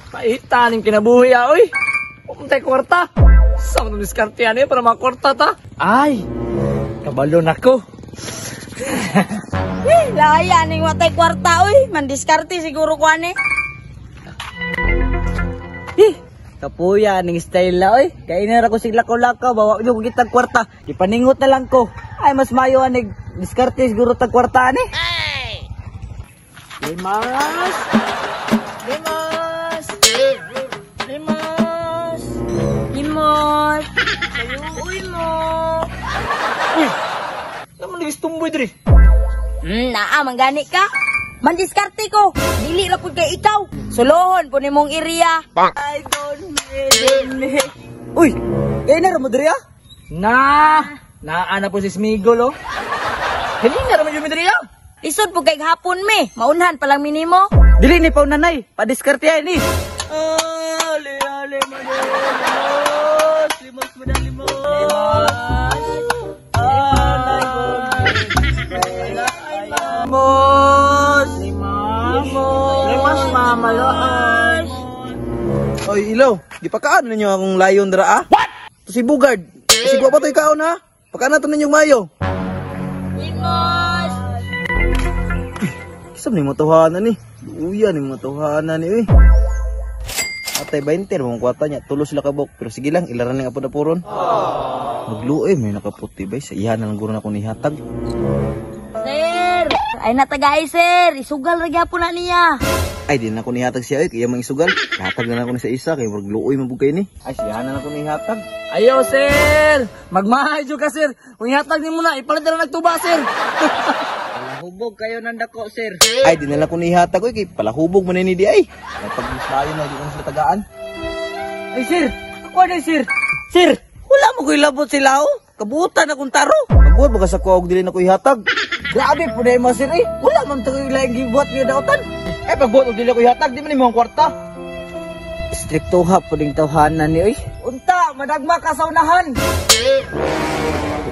Paita ning kinabuhi ah, oy. Puntay kwarta. Sa mga diskarte ani para makwarta ta. Ay, kabalo na ko. Eh, laya ning watay kwarta oy, mandiskarte siguro ko ani. Eh, kapuya ning style la oy. Kay ra ko sig lakaw-lakaw, bawa jud ko kitag kwarta. Ipaningot na lang ko. Ay mas mayo anig diskarte siguro tag kwarta ani. Limas! Limas! Limas! Limos. Uy mo. Uy! Naman lagi tumboy diri. Naa man gani ka. Mandiskarte ko. Dili ra pud kay ikaw. Sulohon pud nimong area. I don't need. Uy, kay na ra mo diri ah? Na! Naa na po si Smigol oh. Hilinga ra man jud mi diri ah. Lisod pud kay hapon me. Maunhan pa lang minimo. Dili ni paunanay, padiskarte ni. Ale ale limos, limos mo na limos. Limos. Limos. Limos mama loos. Oy, ilaw, di pa kaan ninyo akong layon dira ah? What? To si Bugard. Kasi wa pa to'y kaon ha? Pakaan na to ninyong mayo. Limos. Kisam ni mga tawhanan ni. Luya ni mga tawhanan ni eh. Atay 20 ra mong kwarta niya, tulo sila kabok. Pero sige lang, ilaran ning apod-apuron. Magluoy may nakaputi bay, sa iha na lang guro na ko nihatag. Sir, ay natagay sir, isugal ra gyapon na niya. Ay di na ko nihatag siya oy, kaya mang isugal. Hatag na lang ko ni sa isa kay murag luoy man pud kay ni. Ay siya na lang ko nihatag. Ayo sir! Magmahay jud ka sir. Kung ihatag nimo na, ipalit na lang nagtuba sir. Hubog kayo ng dako, sir. Ay di na lang ko nihatag oy kay palahubog man ni di ay. Pag mismayo na di ko na sila tagaan. Ay sir, ako na sir. Sir, wala mo ko'y labot sila oh. Kabutan akong taro. Magbuhat ba ka sa kuha og dili na ko ihatag? Grabe po na mo sir eh. Wala man tayo laing gibuhat nga dautan. Ay pagbuhat og dili ko ihatag, di man nimo ang kwarta. Strikto ha po ding tawhanan ni oy. Unta, madagma ka sa unahan.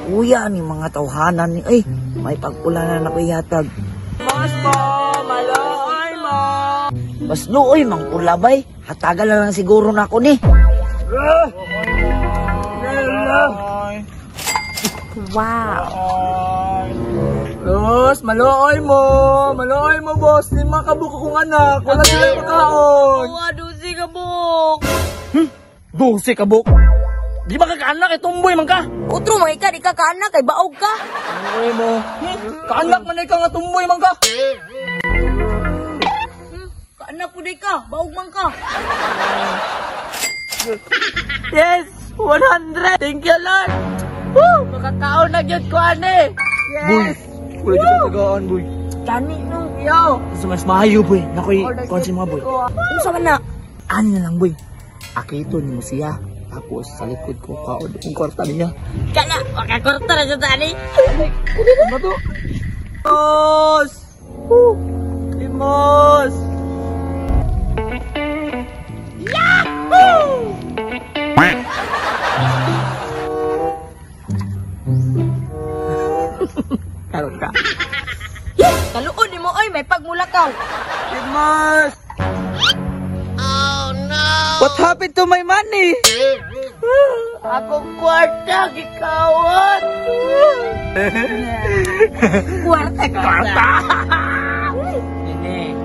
Uya ni mga tawhanan ni oy. May pag-ulanan ako ihatag. Mas mo, maloy mo. Mas luoy mang ulabay. Hatagal na lang siguro na ako ni. Wow. Boss, maluoy mo. Maluoy mo, boss. 5 ka buok akong anak. Wala sila makaon. Wa 12 ka buok. 12 ka buok? Di ba ka kaanak? Eh, tumboy man ka. Utro man ka, di ka kaanak kay baog ka. Maluoy mo. Kaanak man ka nga tumboy man ka. Kaanak pud ka, baog man ka. Yes, 100. Thank you Lord. Woo, makakaon na gyud ko ani. Yes. Boy, wala gyud tagaan, boy. Gani no. Yo. So mas maayo, boy. Nakoy konsi mga boy. Unsa man na? Ani na lang, boy. Akito nimo siya. Tapos sa likod ko kaon ang kwarta niya. Kana, makakorta na siya tani. Ano to? Limos. Woo. Limos. Yahoo! Karon ka. Kaluod nimo oy, may pagmulakaw. Limos. Oh no. What happened to my money? Akong kwarta gikawat. Kwarta kwarta. Nene,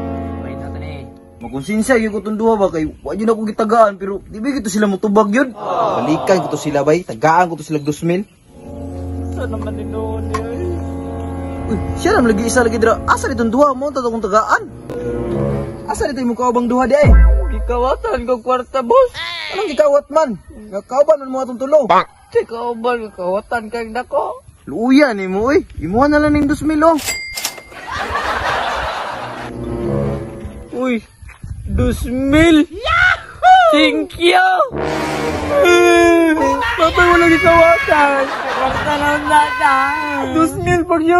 wait na tani. Makonsensya gyud ko tong duha ba kay wa gyud ako gitagaan pero di ba gito sila motubag yun? Balikan ko to sila bay, tagaan ko to sila 2,000. Sa naman ni Noni. Uy, siya naman lagi isa lagi dira. Asa nitong duha mo ta akong tagaan? Asa nito imong kaubang duha di ay? Gikawatan ko kwarta, boss. Anong gikawat man? Gakauban man mo atong tulo. Di kauban, gikawatan kag nako. Luya ni mo oy. Imuha na lang ning 2,000 oh. Uy, 2,000. Yahoo! Thank you. Babay, wala gikawatan. Kwarta na nata. 2,000 for you.